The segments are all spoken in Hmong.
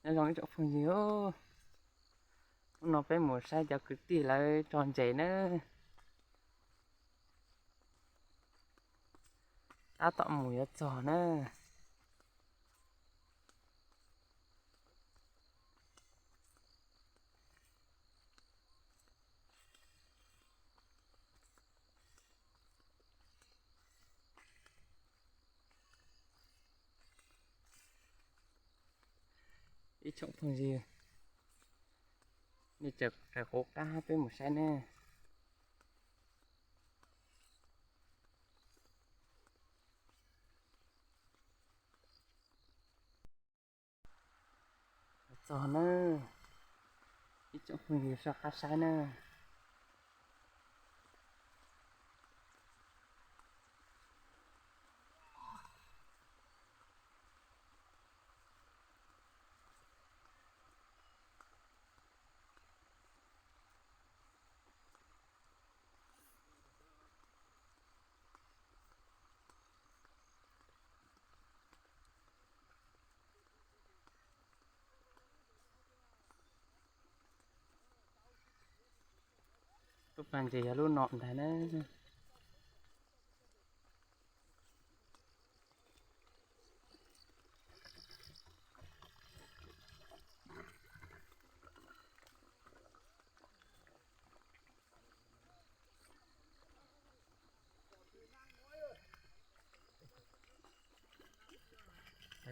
Nyob zoo ib tsoom phooj ywg, hnub no peb mus saib cov kwv tij lawv tso ntses na. Tab tom mus yuav txog na. Ib tsoom phooj ywg, nej tseem qhuav qab peb mus saib ne. Txog na, ib tsoom phooj ywg soj qab saib na. Lub pas ntses yog lub no ntag na.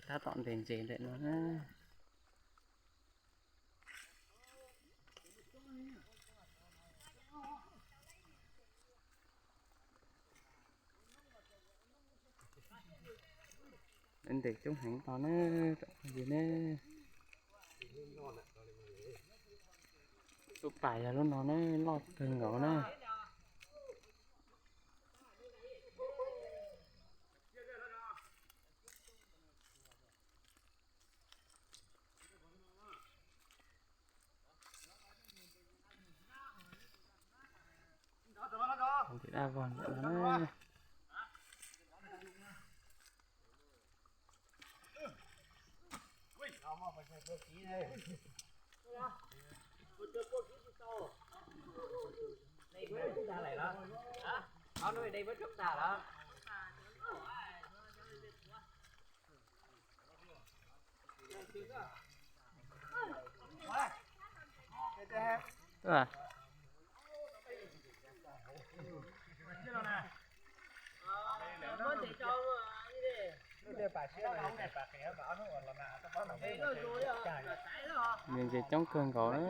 Tab tom ntes ntses ntawm no na. Lawv ntes coob heev no na, tsoom phooj ywg ne. Lub pas yog lub no na, loj kawg nkaus na. Dab vog ntawm no na. Nws ntses coob kawg nkaus na.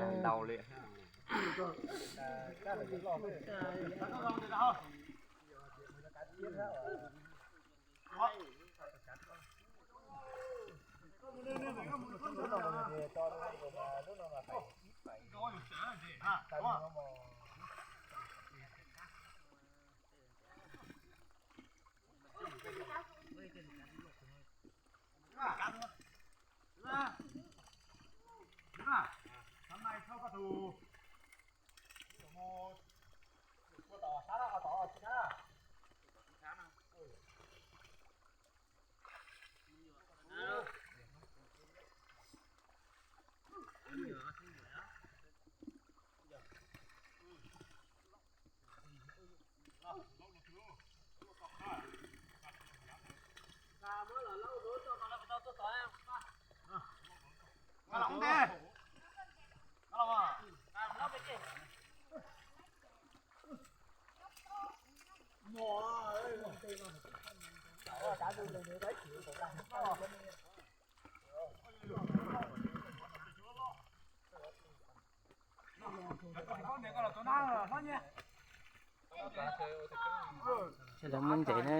Lawv muab ntes na.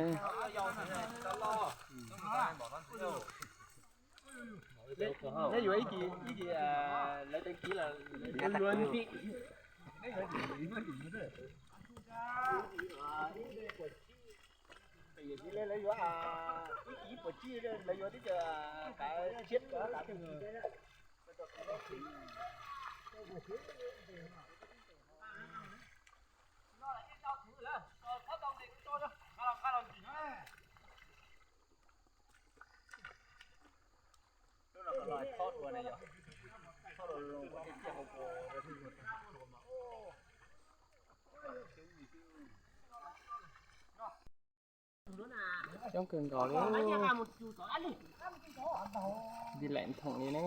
Neb yuav ib kis, ib kis lawv teev kiv los yuav ntxim. Lawv yuav ib kis puas tsib, lawv yuav tib co kav tshiab kav. Coob kawg nkaus li. Di laim thoom li na.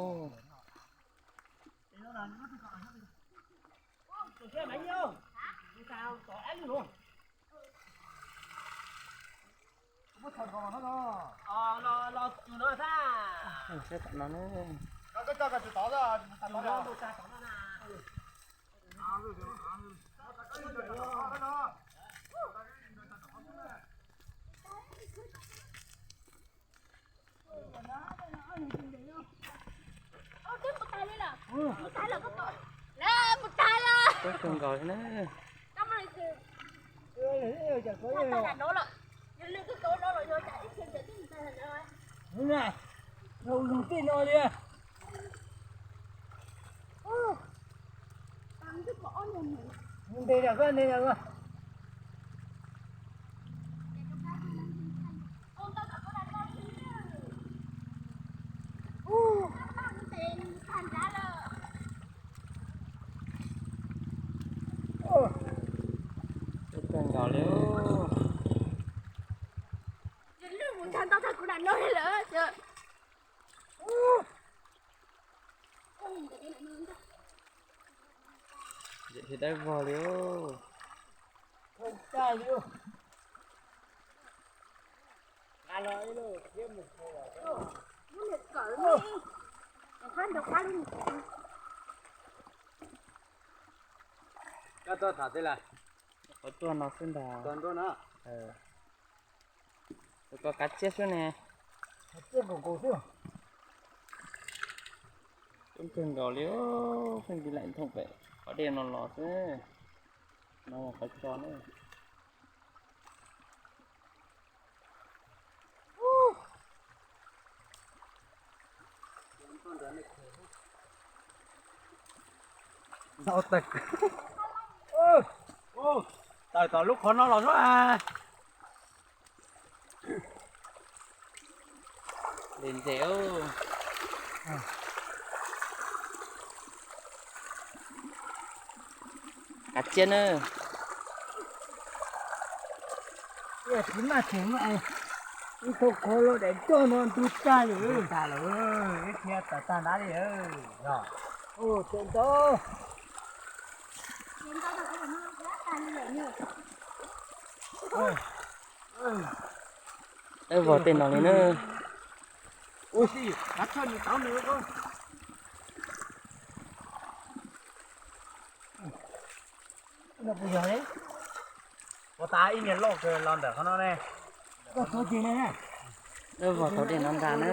Saib tom no na. Coob kawg nkaus li na. Lug tej no li. Nte, nte, nte. Coob kawg nkaus li. Yam thiab dawb vog li. Koj tuaj tham tej lawm? Qhov tuaj no xwb ntag. Tus ko kav tsiab xwb ne. Coob kawg nkaus li, pheej di laim thoom pem qhov dej no los xwb. No yog qhov tso na. Ntau tawm, tawm tom lub qhov no los xwb. Ntse ntse. Kav tsiab na. Tsis maj theem, ib tug qhov los daim coj no ntug tag lawm. Ntug tag lawm, ib thiab tawm tag nrab li. Tseem ntau. Dawb vog tej no li na. Ua si, kav tsij nws tau nws ko. Ua tas ib niag loj kawg los ntawm qhov no ne. Koj tuav tig ne. Dawb vog tau dej no ntag na.